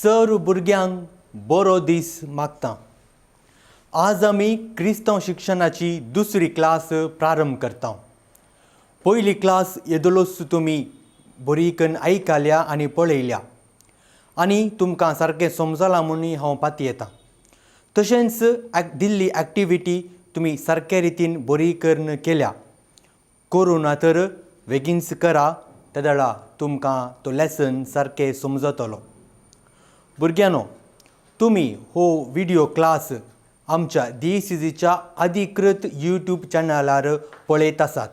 Sir भुरग्यांक बरो दीस मागता. आज आमी क्रिस्तांव शिक्षणाची दुसरी क्लास प्रारंभ करता. पयली क्लास येदोलोच तुमी बरीकन आयकल्या आनी पळयल्या आनी तुमकां सारकें समजलां म्हूण हांव पातयेतां. तशेंच दिल्ली एक्टिविटी तुमी सारके रितीन बरी करून केल्या. करूं ना तर बेगीनच करा, तेदळा तुमकां तो लेसन सारकें समजतलो. भुरग्यांनो, तुमी हो व्हिडियो क्लास आमच्या DCCच्या अधिकृत यूट्यूब चॅनलार पळयत आसात.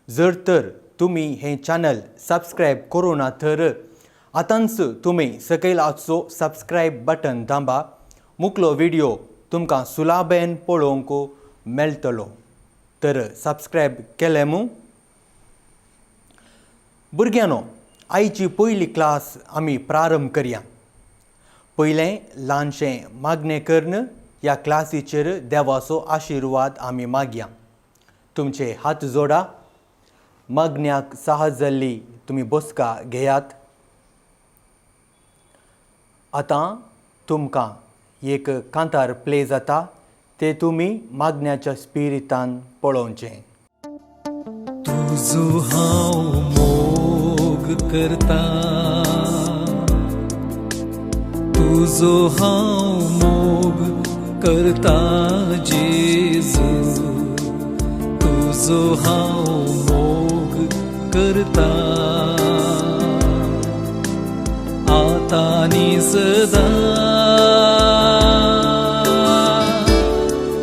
जर तर तुमी हें चॅनल सबस्क्रायब करूं ना तर आतांच तुमी सकयल आसचो सबस्क्रायब बटन दांबा, मुकलो व्हिडियो तुमकां सुलाबेन पळोवंक मेळटलो. तर सबस्क्रायब केलें मू? भुरग्यांनो, आयची पयली क्लास आमी प्रारंभ करया. पयलें ल्हानशें मागणें करून ह्या क्लासीचेर देवाचो आशिर्वाद आमी मागया. तुमचे हात जोडा, मागण्याक साहस जाल्ली तुमी बसका घेयात. आतां तुमकां एक कांतार प्ले जाता, ते तुमी मागण्याच्या स्पिरितान पळोवचें. तुजो हांव मोग करता, तुजो हांव मोग करता जेजू, तुजो हांव मोग करता आतां नी सदां.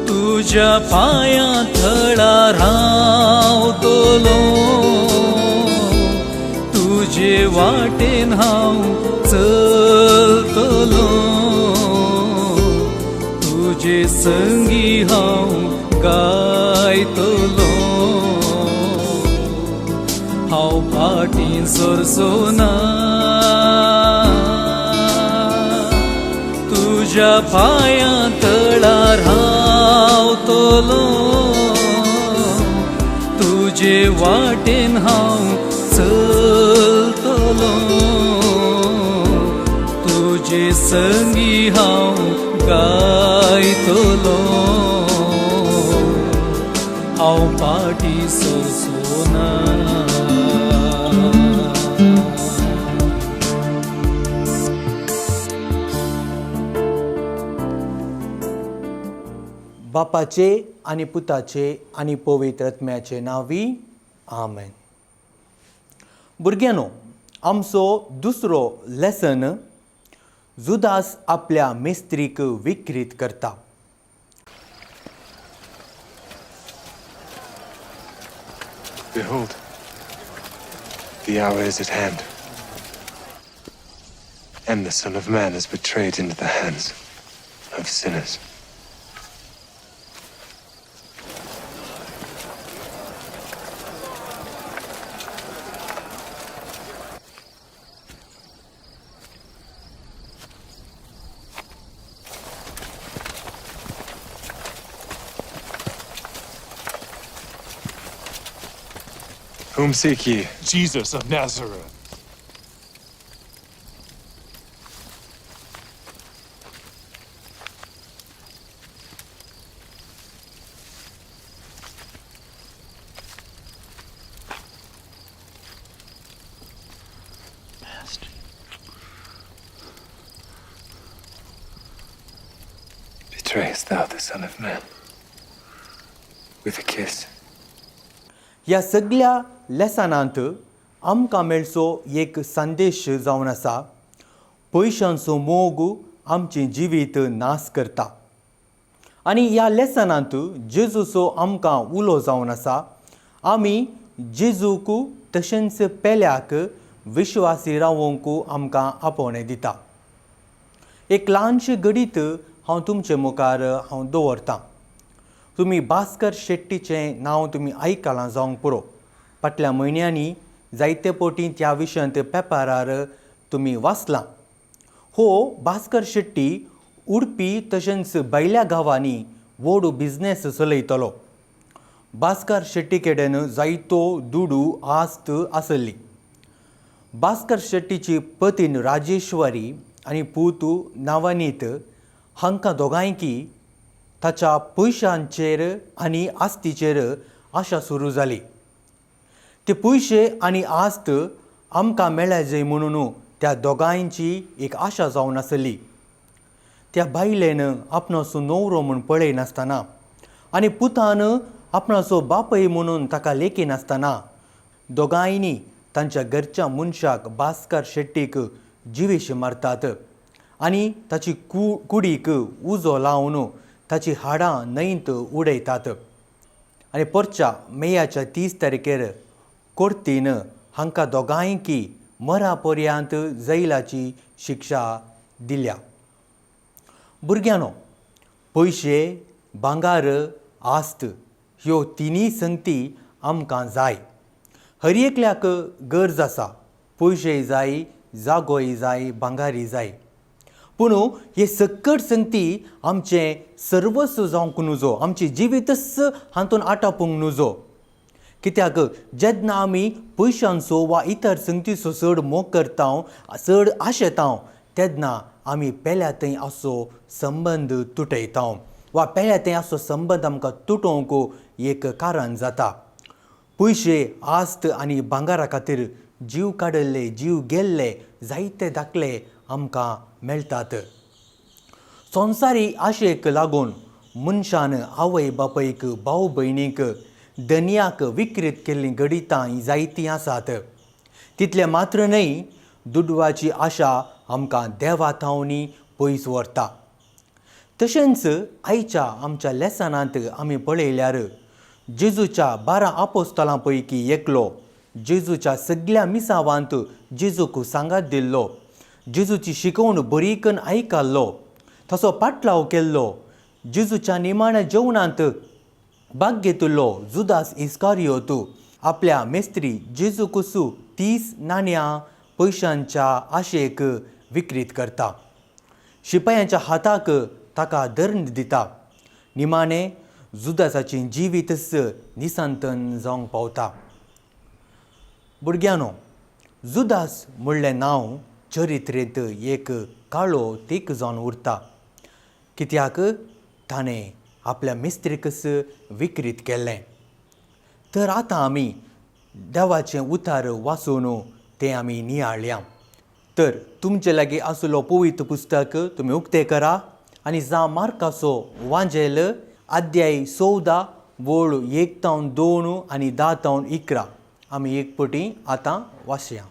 तुज्या पांयां थळार रावतलो, तुजे वाटेन हांव चलतलो, तुजे संगी हांव गायतलो, हांव फाटीं सरचो ना. तुज्या पांयां तळार रावतलो, तुजे वाटेन हांव चलतलो, तुजे संगी हांव गायतलो, हांव फाटीं सरचो ना. बापाचे आनी पुताचे आनी पवित्र आत्म्याचे नांवी आमेन. भुरग्यांनो, आमचो दुसरो लेसन जुदास आपल्या मिस्त्रीक विक्रीत करता. Behold, the hour is at hand, and the Son of Man is betrayed into the hands of sinners. Whom seek ye? Jesus of Nazareth. Master. Betrayest thou the Son of Man with a kiss? ह्या सगल्या लेसनांत आमकां मेळचो एक संदेश जावन आसा, पयशांचो मोग आमचें जिवीत नाश करता. आनी ह्या लेसनांत जेजूचो आमकां उलो जावन आसा, आमी जेजूक तशेंच पेल्याक विश्वासी रावोवंक आमकां आपोवणें दिता. एक ल्हानशें घडीत हांव तुमचे मुखार हांव दवरतां. तुमी भास्कर शेट्टीचें नांव तुमी आयकलां जावंक पुरो. फाटल्या म्हयन्यांनी जायते पटी त्या विशयांत पेपरार तुमी वाचलां. हो भास्कर शेट्टी उडपी तशेंच भायल्या गांवांनी व्हड बिजनेस चलयतलो. भास्कर शेट्टी कडेन जायतो दुडू आस्त आसली. भास्कर शेट्टीची पतीन राजेश्वरी आनी पूत नवनीत हांकां दोगांयकी ताच्या पयशांचेर आनी आस्तीचेर आशा सुरू जाली. ते पयशे आनी आस्त आमकां मेळ्ळ्या म्हणून त्या दोगांयची एक आशा जावन आसली. त्या बायलेन आपणाचो न्हवरो म्हूण पळयनासतना आनी पुतान आपणाचो बापय म्हणून ताका लेखिनासतना दोगांयनी तांच्या घरच्या मनशाक भास्कर शेट्टीक जिवेशी मारतात आनी ताची कुडीक उजो लावन ताची हाडां न्हंयत उडयतात. आनी परच्या मेयाच्या 30 तारखेर कोर्तीन हांकां दोगांयकी मरा पर्यांत जैलाची शिक्षा दिल्या. भुरग्यांनो, पयशे, भांगार, आस्त ह्यो तिनूय संगती आमकां जाय. हर एकल्याक गरज आसा. पयशेय जाय, जागोय जाय, भांगारय जाय. पूण हे सक्कड संगती आमचें सर्वस्व जावंक नुजो, आमचें जिवीतच हातूंत आटापूंक नुजो. कित्याक जेन्ना आमी पयशांचो वा इतर संगतीचो चड मोग करता, चड आशेता, तेन्ना आमी पेल्या थंय असो संबंद तुटयता वा पेल्या थंय असो संबंद आमकां तुटोवंक एक कारण जाता. पयशे, आस्त आनी भांगारा खातीर जीव काडिल्ले, जीव गेल्ले जायते दाखले आमकां मेळटात. संवसारी आशेक लागून मनशान आवय बापायक, भाव भयणीक, धनयाक विकृत केल्लीं घडितां हीं जायतीं आसात. तितलें मात्र न्हय, दुडवाची आशा आमकां देवा थावनी पयस व्हरता. तशेंच आयच्या आमच्या लेसनांत आमी पळयल्यार जेजूच्या 12 आपोस्तलां पैकी एकलो जेजूच्या सगल्या मिसावांत जेजूक सांगात दिल्लो, जेजूची शिकवण बरी करून आयकल्लो, तसो पाटलाव केल्लो, जेजूच्या निमाण्या जेवणांत भाग घेतिल्लो जुदास इस्कारियोत आपल्या मेस्त्री जेजूकुसू 30 नाण्या पयशांच्या आशेक विक्रीत करता. शिपायांच्या हाताक ताका दंड दिता. निमाणें जुदासाचें जिवीतच निसंतन जावंक पावता. भुरग्यांनो, जुदास म्हणलें नांव चरित्रेंत एक काळो तीक जावन उरता. कित्याक ताणें आपल्या मिस्त्रीकच विक्रीत केल्लें. तर आतां आमी देवाचें उतार वाचून तें आमी नियाळया. तर तुमचे लागीं आसलो पवित्र पुस्तक तुमी उक्तें करा आनी जावं मार्काचो वांजेल अध्याय 14 वळ 1 तावन 2 आनी 10 तावन 11 आमी एक पटी आतां वाचया.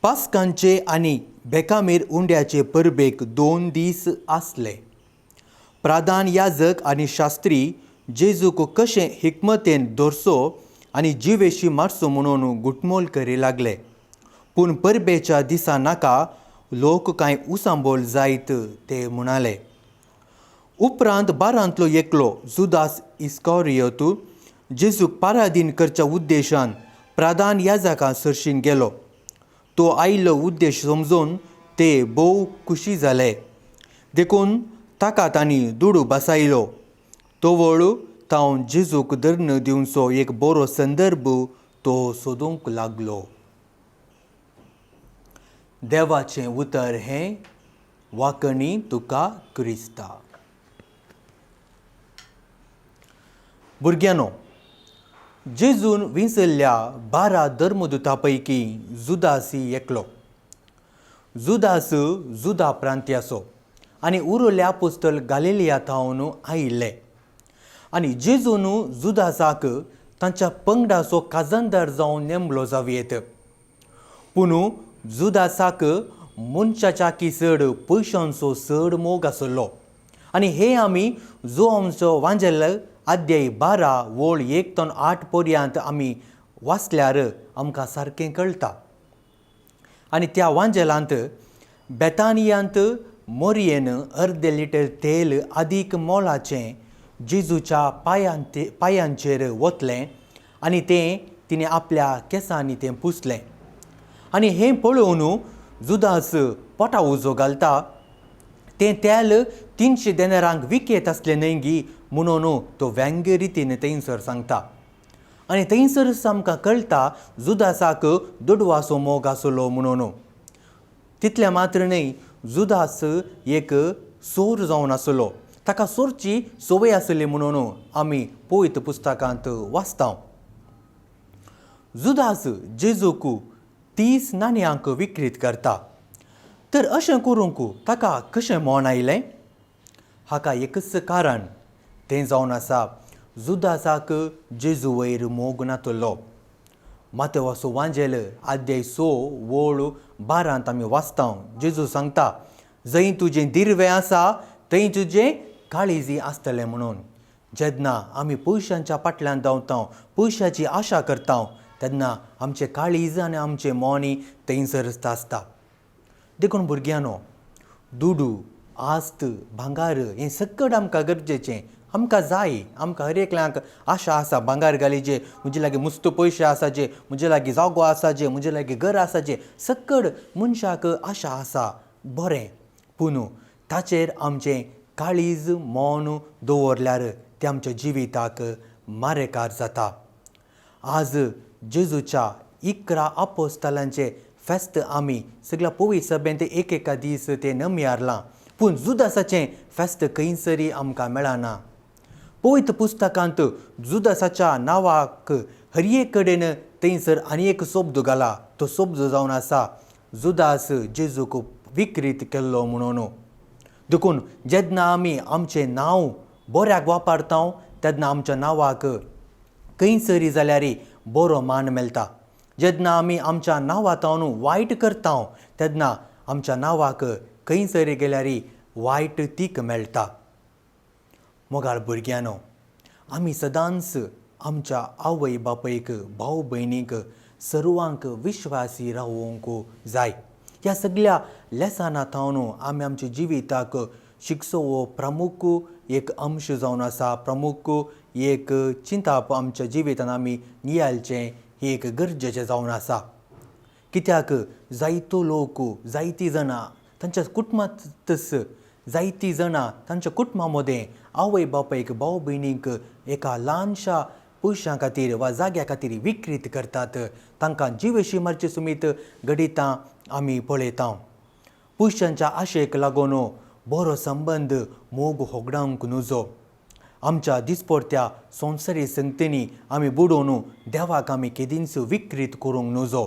पास्कांचे आनी बेकामेर उंड्याचे परबेक 2 दीस आसले. प्रधान याजक आनी शास्त्री जेजूक कशें हिकमतेन धरचो आनी जिवेशी मारचो म्हणून गुटमोल करी लागले. पूण परबेच्या दिसा नाका लोक कांय उसांबोल जायत ते म्हणाले. उपरांत 12 एकलो जुदास इस्कारियोत जेजूक पारादीन करच्या उद्देशान प्रधान याजका सरशीन गेलो. तो आयिल्लो उद्देश समजून ते भोव खुशी जाले. देखून ताका तांणी दुडू बसायलो. तवळ तावन जेजूक धरून दिवचो एक बरो संदर्भ तो सोदूंक लागलो. देवाचें उतर हें वाकणी तुका क्रिस्ता. भुरग्यांनो, जेजून विंचल्ल्या 12 धर्मदूता पैकी जुदासी एकलो. जुदास जुदा प्रांत्याचो आनी उरले आपोस्तल गालिलिया थावन आयिल्ले. आनी जेजून जुदासाक तांच्या पंगडाचो काजंदार जावन नेमलो जावयेत. पूण जुदासाक मनशाच्या की चड पयशांचो चड मोग आसलो. आनी हे आमी जो आमचो वांजेल अध्याय 12 वळ 1 तावन 8 पर्यांत आमी वाचल्यार आमकां सारकें कळटा. आनी त्या वांजेलांत बेतानियांत मोरयेन अर्दे लिटर तेल आदीक मोलाचें जेजूच्या पायांचेर वतलें आनी तें तिणें आपल्या केंसांनी तें पुसलें. आनी हें पळोवन जुदास पोटा उजो घालता. तें तेल 300 देनारांक विकयत आसलें न्हय गी म्हणून तो व्यंग्य रितीन थंयसर सांगता. आनी थंयसरच आमकां कळटा जुदासाक दुडवाचो मोग आसलो म्हणून. तितलें मात्र न्हय, जुदास एक चोर जावन आसलो, ताका चोरची संवय आसली म्हणून आमी पवित्र पुस्तकांत वाचता. जुदास जेजूक 30 नाणयांक विक्रीत करता. तर अशें करूंक ताका कशें मन आयलें? हाका एकच कारण, तें जावन आसा जुदासाक जेजू वयर मोग नातलो. मातेवाचो वांजेल आद्याय 6 वळ 12 आमी वाचता. जेजू सांगता, जंय तुजें दिर्वें आसा थंय तुजें काळीजी आसतलें म्हणून. जेन्ना आमी पयशांच्या फाटल्यान धांवता, पयशाची आशा करता, तेन्ना आमचें काळीज आनी आमचें मन थंयसरच आसता. देखून भुरग्यांनो, दुडू, आस्त, भांगार हें सकट आमकां गरजेचें, आमकां जाय. आमकां हर एकल्यांक आशा आसा भांगार घालीचे, म्हजे लागीं मुस्त पयशे आसाचे, म्हजे लागीं जागो आसाचे, म्हजे लागीं घर आसाचे, सकट मनशाक आशा आसा. बरें, पूण ताचेर आमचें काळीज मन दवरल्यार तें आमच्या जिविताक मारेकार जाता. आज जेजूच्या 11 आपोस्तालांचें फेस्त आमी सगळ्या पवित्र सभेंत एक एका दीस तें नमयारलां, पूण जुदासाचें फेस्त खंयसरी आमकां मेळना. पवित्र पुस्तकांत जुदासाच्या नांवाक हर एक कडेन थंयसर आनी एक शब्द घाला, तो शब्द जावन आसा जुदास जेजूक विक्रीत केल्लो म्हणून. देखून जेन्ना आमी आमचें नांव बऱ्याक वापरता तेन्ना आमच्या नांवाक खंयसरी जाल्यार बरो मान मेळटा. जेन्ना आमी आमच्या नांवा तावन वायट करता तेन्ना आमच्या नांवाक खंयसरी गेल्यार वायट तीक मेळटा. मोगाळ भुरग्यांनो, आमी सदांच आमच्या आवय बापायक, भाव भयणीक, सर्वांक विश्वासी रावोवंक जाय. ह्या सगळ्या लेसनां थावन आमी आमच्या जिविताक शिकचो हो प्रमुख एक अंश जावन आसा, प्रमुख एक चिंताप आमच्या जिवितान आमी नियाळचें ही एक गरजेचें जावन आसा. कित्याक जायतो लोक, जायतीं जाणां तांच्या कुटुंबांतच जायतीं जाणां तांच्या कुटुंबा मदें आवय बापायक, भाव भयणीक एका ल्हानशा पयशां खातीर वा जाग्या खातीर विक्रीत करतात. तांकां जिवेशी मारचे सुमीत घडितां आमी पळयता. पयशांच्या आशेक लागून बरो संबंद मोग होगडावंक नुजो. आमच्या दिसपडत्या संवसारी संगतींनी आमी बुडोवन देवाक आमी केदींच विक्रीत करूंक नुजो.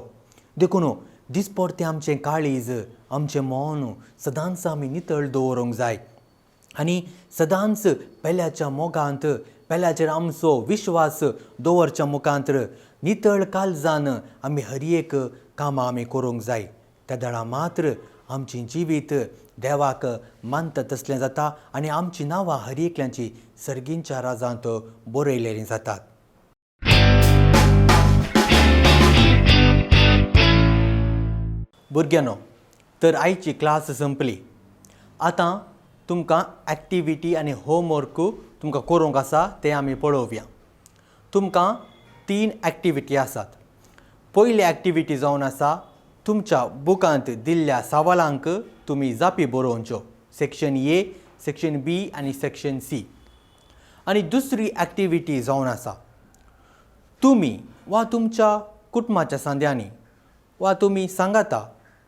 देखून दिसपडतें आमचें काळीज, आमचें मन सदांच आमी नितळ दवरूंक जाय आनी सदांच पेल्याच्या मोगांत, पेल्याचेर आमचो विश्वास दवरच्या मुखांत नितळ काळजान आमी हर एक कामां आमी करूंक जाय. त्या दळा मात्र आमचें जिवीत देवाक मानता तसलें जाता आनी आमचीं नांवां हर एकल्याची सर्गींच्या राजांत बरयलेलीं जातात. भुरग्यांनो, तर आयची क्लास संपली. आतां तुमकां एक्टिविटी आनी होमवर्क तुमकां करूंक आसा तें आमी पळोवया. तुमकां 3 एक्टिविटी आसात. पयली एक्टिविटी जावन आसा तुमच्या बुकांत दिल्ल्या सवालांक तुमी जापी बरोवच्यो, सेक्शन ए, सेक्शन बी आनी सेक्शन सी. आनी दुसरी एक्टिविटी जावन आसा तुमी वा तुमच्या कुटुंबाच्या सांद्यांनी वा तुमी सांगाता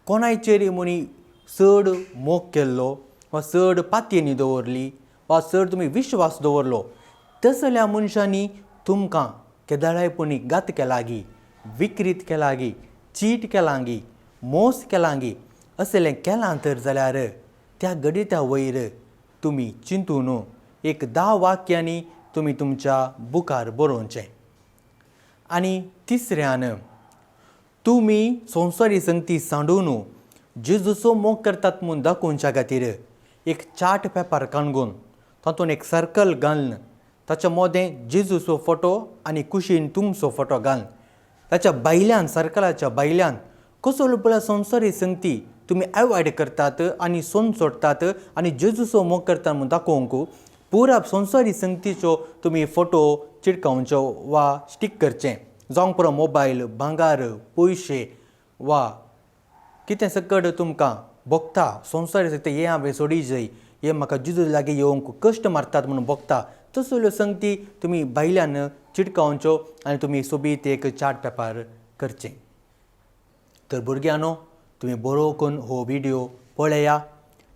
कोणायचेर म्हणी चड मोग केल्लो वा चड पातयेनी दवरली वा चड तुमी विश्वास दवरलो तसल्या मनशांनी तुमकां केदाळाय पुणी घात केलागी, विक्रीत केलागी, चीट केलांगी, मोस केलांगी, असलें केलां तर जाल्यार त्या गडिता वयर तुमी चिंतून एक 10 वाक्यांनी तुमी तुमच्या बुकार बरोवचें. आनी तिसऱ्यान तुमी संवसारी संगती सांडून जेजूचो मोग करतात म्हूण दाखोवच्या खातीर एक चार्ट पेपर काणगून तातूंत एक सर्कल घालून ताच्या मोदें जेजूचो फोटो आनी कुशीन तुमचो फोटो घालून ताच्या भायल्यान, सर्कलाच्या भायल्यान कसलो पळय संवसारी संगती तुमी एवॉयड करतात आनी सोन सोडटात आनी जेजूचो मोग करतात म्हूण दाखोवंक पुरा संवसारी संगतीचो तुमी फोटो चिटकावचो वा स्टीक करचें, जावंक पुरो मोबायल, भांगार, पयशे वा कितें सकट तुमकां भोगता संवसारी संगती हें हांवें सोडी जाय, हें म्हाका जेजू लागीं येवंक कश्ट मारतात म्हणून भोगता तसल्यो संगती तुमी भायल्यान चिटकावच्यो आनी तुमी सोबीत एक चार्ट पेपर करचें. तर भुरग्यांनो, तुमी बरो करून हो व्हिडियो पळया,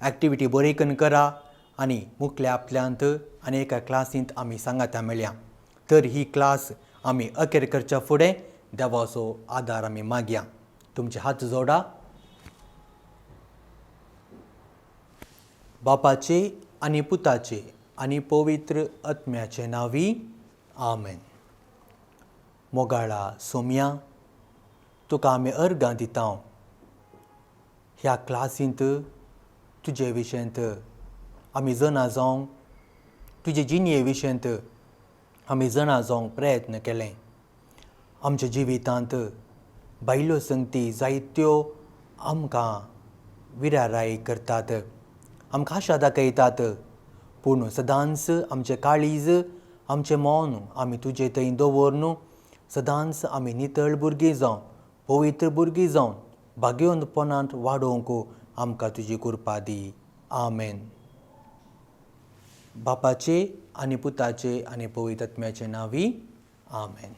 एक्टिविटी बरी करून करा आनी मुखल्या आपल्यांत आनी एका क्लासींत आमी सांगाता मेळया. तर ही क्लास आमी अखेर करच्या फुडें देवाचो आदार आमी मागया. तुमचे हात जोडा. बापाचे आनी पुताचे आनी पवित्र आत्म्याचे नांवी, आमेन. मोगाळा सोम्या, तुका आमी अर्गां दिता. ह्या क्लासींत तुजे विशयंत आमी जाणा जावंक, तुजे जिणये विशयंत आमी जाणा जावंक प्रयत्न केले. आमच्या जिवितांत बायलो संगती जायत्यो आमकां विराराय करतात, आमकां आशा दाखयतात, पूण सदांच आमचें काळीज, आमचें मन आमी तुजे थंय दवर. सदांच आमी नितळ भुरगीं जावन, पवित्र भुरगीं जावन भाग्यवंतपणांत वाडोवंक आमकां तुजी कृपा दी. आमेन. बापाचे आनी पुताचे आनी पवित्र आत्म्याचे नांवी, आमेन.